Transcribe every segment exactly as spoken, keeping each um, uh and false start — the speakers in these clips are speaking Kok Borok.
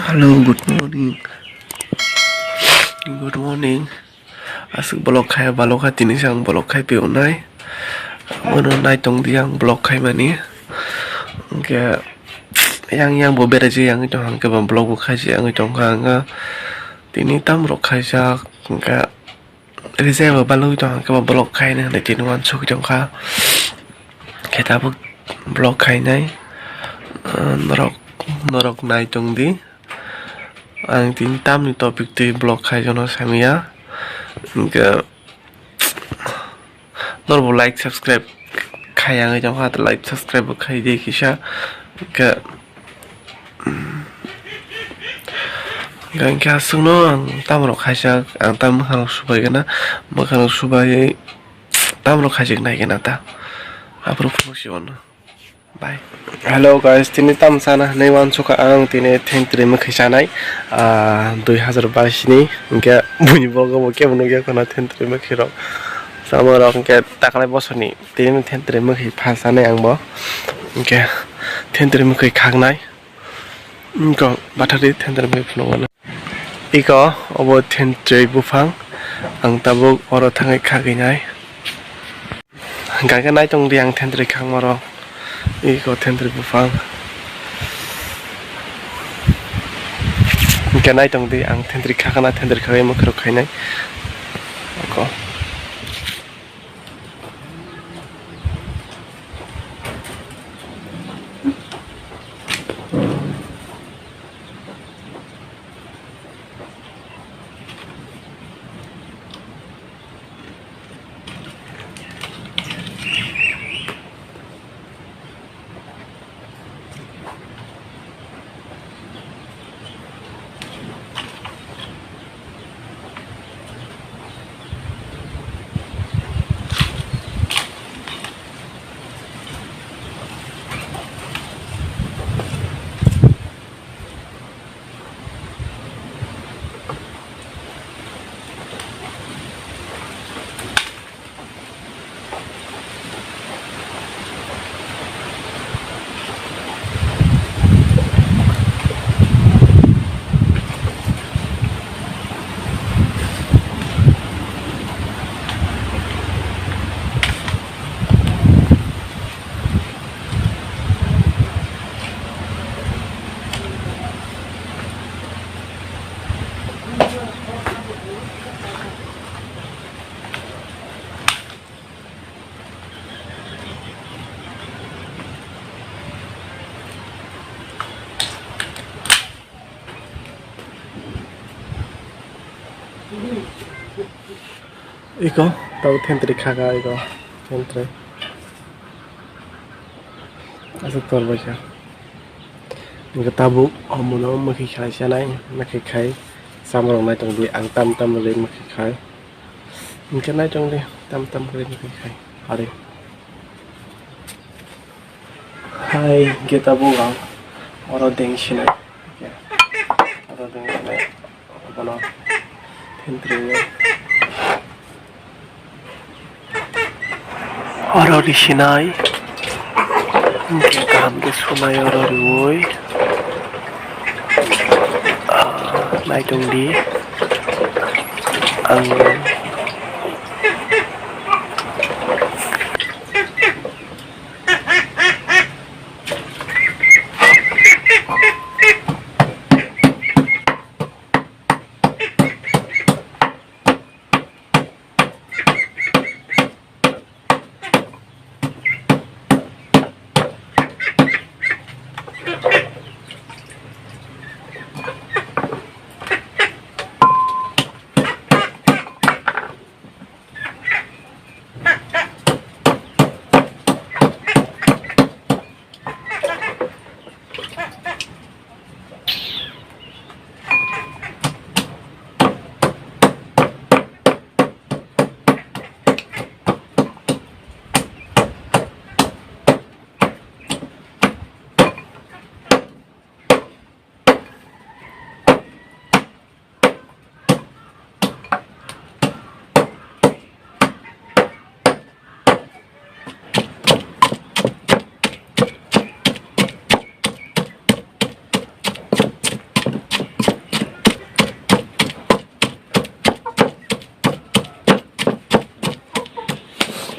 Hello, good morning. Good morning. Aswk vlog khai balok kha, tini se ang vlog khai pio nai. Bono nai tong di ang vlog khai mani. Hwnkhe yang yang bo berai je yang tong hwnkhe bo vlog bo khai je yang tong kha ang. Tini tam rok khai jak hwnkhe rejai bo balwi tong hwnkhe bo vlog khai nai hinwi tini uansuk tong kha. Khe tabuk vlog khai nai. Norok, norok nai tong di. Ang tini tamni topic twi vlog khai jono samya. Hwnkhe norbo like subscribe khai yang jong kha, like subscribe bo khai di kisa. Hwnkhe, hwnkhe aswkno ang tamrok khaijak, ang tam mwkhang rok subai gana, mwkhang rok subai tamrok khaijak nai gana ta. Aphuru phunuk si ono. Bye. Hello guys, tini tam sana hinwi uansukha ang tini thentwrwi mwkhwi chanai, ah, dui hazar bais ni, hwnkhe buini vlog o bo kebo nukya khwna thentwrwi mwkhwi rok. Sama rok hwnkhe taklai bosor ni tini thentwrwi mwkhwi pha chanai ang bo, hwnkhe thentwrwi mwkhwi khaknai, wngkha bathari thentwrwi mwkhwi phunuknai. Iko obo thentwrwi buphang, ang tabuk oro thangwi khagwi nai. Hwnkha khe nai tong di ang thentwrwi khakma rok. Iko thentwrwi buphang. Hwnkhe nai tong di ang thentwrwi khakna, thentwrwi khagwi mwkhwrok khainai. Iko. Iko, tau thentwrwi khaka iko, thentwrwi. Aswk tor bai kha. Hwnkhe tabuk omono mwkhwi khlai sanai, mwkhwi khai. Chamarok nai tong di, ang tam tam rwgwi mwkhwi khai. Hwnkhe nai tong di, tam tam rwgwi mwkhwi khai. Hari. Hai, hwnkhe tabuk ang oro deng sinai. Oro deng sinai. Bono thentwrwi. Oro risinai. Hwnkhe kaham khe sunai oro riui. Ah, nai tong di. Ang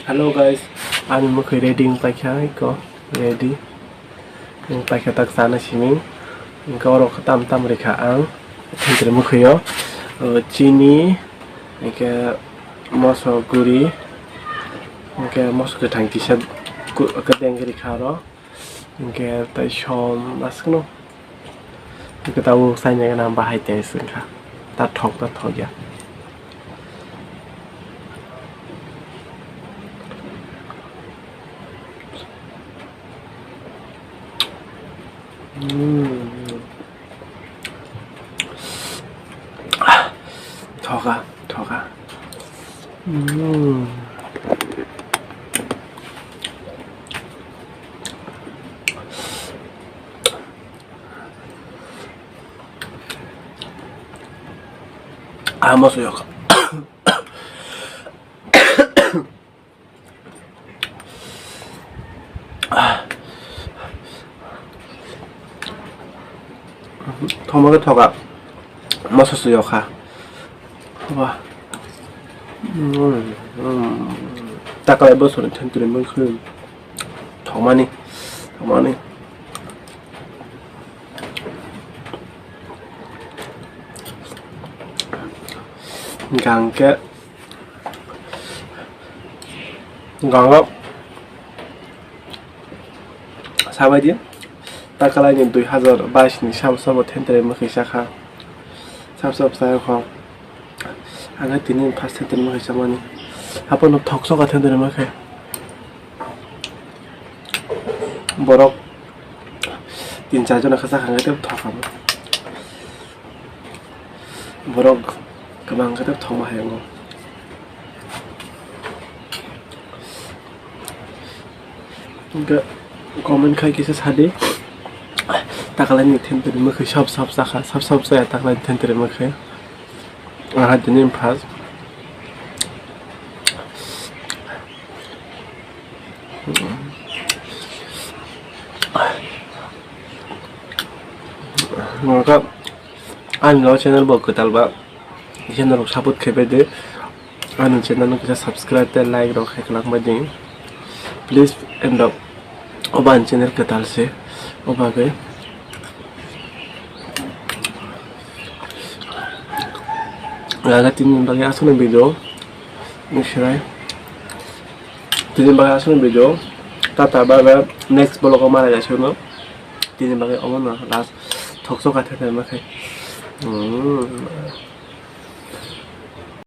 Hello guys, ani mwkhwi ready wng paikha, iko ready wng paikha tak chana simi. Hwnkhe oro tam tam rikha ang thentwrwi mwkhwio, o, chini, hwnkhe moso guri, hwnkhe moso kwthang kisa ku-, kwdeng rikha oro, hwnkhe tai som aswkno. Hwnkhe tabuk chaina gana bahai tei se wngkha. Ta thok, ta thok ya. Mm. Thoka, thoka. Mm. Amo suyok. Thoma khe thoka. Moso suyok kha. Wah. Mm, mm. Takalai bosoni thentwrwi mui khwlwng. Thokmani, thokmani. Hwnkhe ang khe, hwnkhe ang khe sabaidi, takalaini dui hazar bais ni sabo sabo thentwrwi mwkhwi chakha. Sabo sabo chayokha. Ang khe tini first thentwrwi mwkhwi chamani. Haphano thok soka thentwrwi mwkhwi. Borok tin char jona khe chakha hwnkhe tei thok kha. Borok kwbang khe tei thokma hai wngo. Hwnkhe comment khai kisa sadi. Takalaini thentwrwi mwkhwi sab sab chakha, sab sab chaya takalaini thentwrwi mwkhwi. Aha tini phas. Nokha ani no channel bo kwtal ba, channel rok support khai bai di. Ani channel no kisa subscribe tei like rok khai kwlak bai di. Please, and rok obo ani channel kwtal se, o bagwi. Aga tini bagwi aswkno video ni sirai. Tini bagwi aswkno video. Tata bye bye. Next vlog o malai jaisino. Tini bagwi omono last thok soka thek thek ma khai. Hmm.